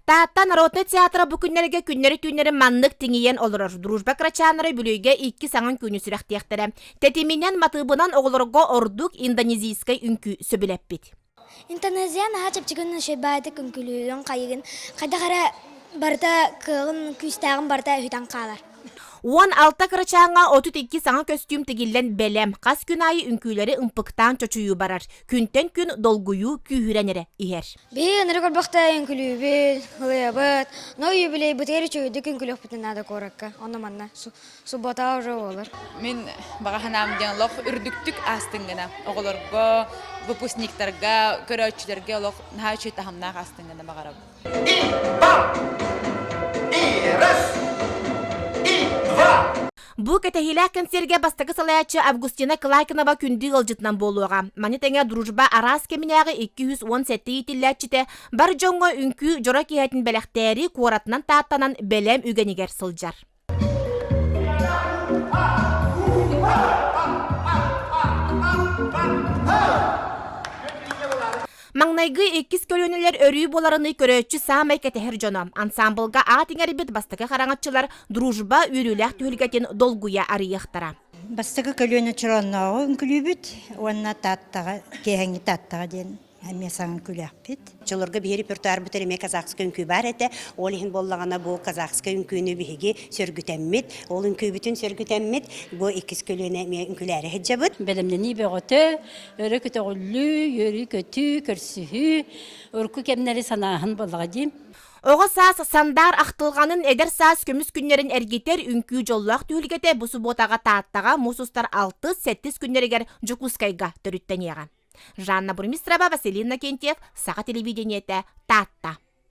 Таатта народнай театра бу күннэргэ күннэри-түүннэри маннык тиҥийэн олорор. Дружба кырачааннара Бүлүүгэ икки саҥа үҥкүүнү сүрэхтиэхтэрэ. Тэтиминэн, матыыбынан оҕолорго ордук индонезийскай үҥкүү сөбүлэппит. Индонезия наһаа чэпчэкин үчүгэй үҥкүүлүүрүн хайыгын хайдах эрэ барыта кыаҕын күүстээҕин барыта үһүтэн хаалар. 16 кырачааҥҥа 32 саҥа көстүүм тигиллэн бэлэм. Хас күн аайы үҥкүүлэри ымпыктаан чочуйуу барар. Күнтэн күн долгуйуу күүһүрэн эрэ иһэр. Биһиги ынырык көрбөхтө үҥкүүлүүбүт, ылыйабыт. Но юбилейбытыгар үчүгэйдик үҥкүүлүөхпүтүн наада куоракка. Онно манна суббота уже буолар. Мин баҕа санаам диэн олох үрдүктүк аастын гына. Оҕолорго, выпускниктарга, көрөөччүлэргэ олох наһаа үчүгэй таһымнаах аастын гына баҕарабын. И бам! И раз! И два! Бу кэтэһиилээх кэнсиэргэ бастакы салайааччы Августина Кылайкинова күндү ыалдьытынан буолуоҕа. Маны тэҥэ Дружба араас кэминээҕи 217 иитиллээччитэ бар дьоҥҥо үҥкүү дьоро киэһэтин бэлэхтээри куоратынан Тааттанан бэлэм үгэнигэр сылдьар. Маҥнайгы иккис көлүөнэлэр өрүү буоларыныы көрөөччү саамай кэтэһэр дьоно. Ансаамбылга аат иҥэрбит бастакы хараҥаччылар Дружба үөрүүлээх түһүлгэтин долгуйа арыйыахтара. Бастакы көлүөнэ Чорооннооҕу үҥкүлүүбүт уонна Тааттаҕа, киэһэҥҥи Тааттаҕа диэн эмиэ саҥа үҥкүүлээхпит. Оччолорго биһи репертуарбыт эмиэ казахскай үҥкүү баар этэ. Ол иһин буоллаҕына бу казахскай үҥкүүнү биһиги сөргүтэммит, ол үҥкүүбүтүн сөргүтэммит, бу иккис көлүөнэ эмиэ үҥкүүлээри сылдьабыт. Бэлэмнэнии бөҕөтө, өрө көтөҕүллүү, үөрүү-көтүү, көрсүһүү, урукку кэмнэри санааһын буоллаҕа дии. Оҕо саас сандаар ахтылҕанын эдэр саас көмүс күннэрин эргитэр үҥкүү дьоллоох түһүлгэтэ бу субуотаҕа Тааттаҕа муус устар алтыс-сэттис күннэригэр Дьокуускайга төрүттэниэҕэ. Жанна Бурмистрова, Василий Иннокентьев, Саха телевидениетэ, Таатта.